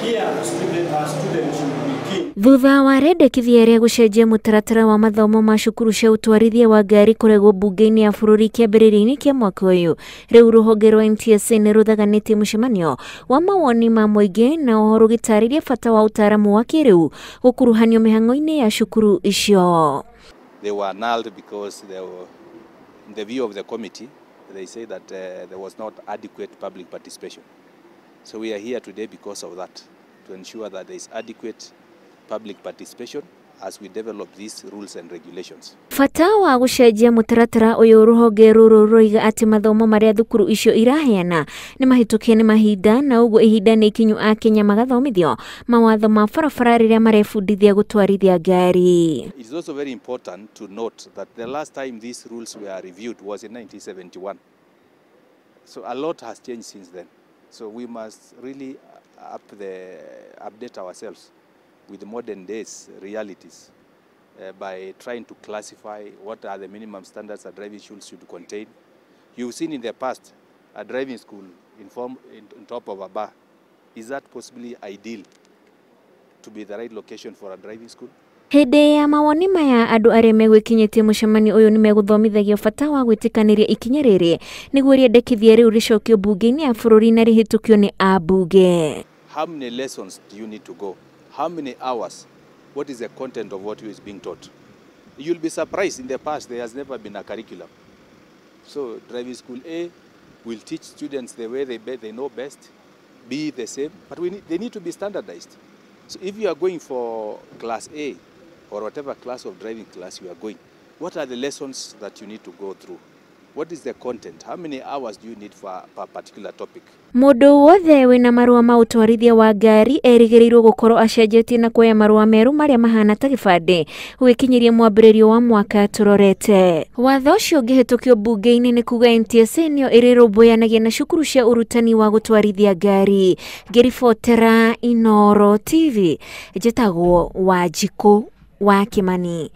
Here, students should be keen. Thutha wa rĩendekithia rĩa gũcenjia mũtaratara wa mathomo ma cukuru cia ũtwarithia wa ngari kũregwo mbunge-inĩ ya bũrũri kĩambĩrĩria-inĩ kĩa mwaka ũyũ, rĩu rũhonge rwa NTSA nĩ rũthaganĩtie mũcemanio wa mawoni ma mũingĩ na oho rũgĩtarĩria bata wa ũtaaramu wa kĩrĩu gũkuruhanio mĩhang'o-inĩ ya cukuru icio. They were annulled because they were, in the view of the committee, they say that there was not adequate public participation. So we are here today because of that, to ensure that there is adequate public participation as we develop these rules and regulations. Bata wa gũcenjia mũtaratara ũyũ, rũhonge rũrũ rũiga atĩ mathomo marĩa thukuru icio iraheana nĩ mahĩtũkie nĩ mahinda, na ũguo ihinda nĩ ikinyu Akenya magathomithio mawatho ma barabara rĩrĩa marebundithia gũtwarithia ngari. It is also very important to note that the last time these rules were reviewed was in 1971. So a lot has changed since then. So we must really update ourselves with the modern days realities by trying to classify what are the minimum standards a driving school should contain. You've seen in the past a driving school in top of a bar. Is that possibly ideal to be the right location for a driving school? Hĩndĩ ya mawoni maya, andũ arĩa megwĩkinyĩtie mũcemanio ũyũ nĩ megũthomithagio bata wa gwĩtĩkanĩria ikinya rĩrĩ nĩguo rĩendekithia rĩu rĩcokio mbunge-inĩ ya bũrũri na rĩhĩtũkio nĩ ambunge. How many lessons do you need to go? How many hours? What is the content of what is being taught? You'll be surprised, in the past there has never been a curriculum. So driving school A will teach students the way they know best, B the same, but they need to be standardized. So if you are going for class A or whatever class of driving class you are going, what are the lessons that you need to go through? What is the content? How many hours do you need for a particular topic? Mũndũ wothe wĩna marũa ma ũtwarithia wa ngari erĩgĩrĩirwo gũkorwo acenjetie na kuoya marũa merũ marĩa mahana ta gĩbandĩ gũgĩkinyĩria mwambĩrĩrio wa mwaka tũrorete. Watho ũcio ũngĩhĩtũkio mbunge-inĩ nĩ kuga NTSA nĩyo ĩrĩrũmbũyanagia na cukuru cia ũrutani wa gũtwarithia ngari. Ngĩribotera Inooro TV, njĩtagwo Wanjikũ wa Kĩmani.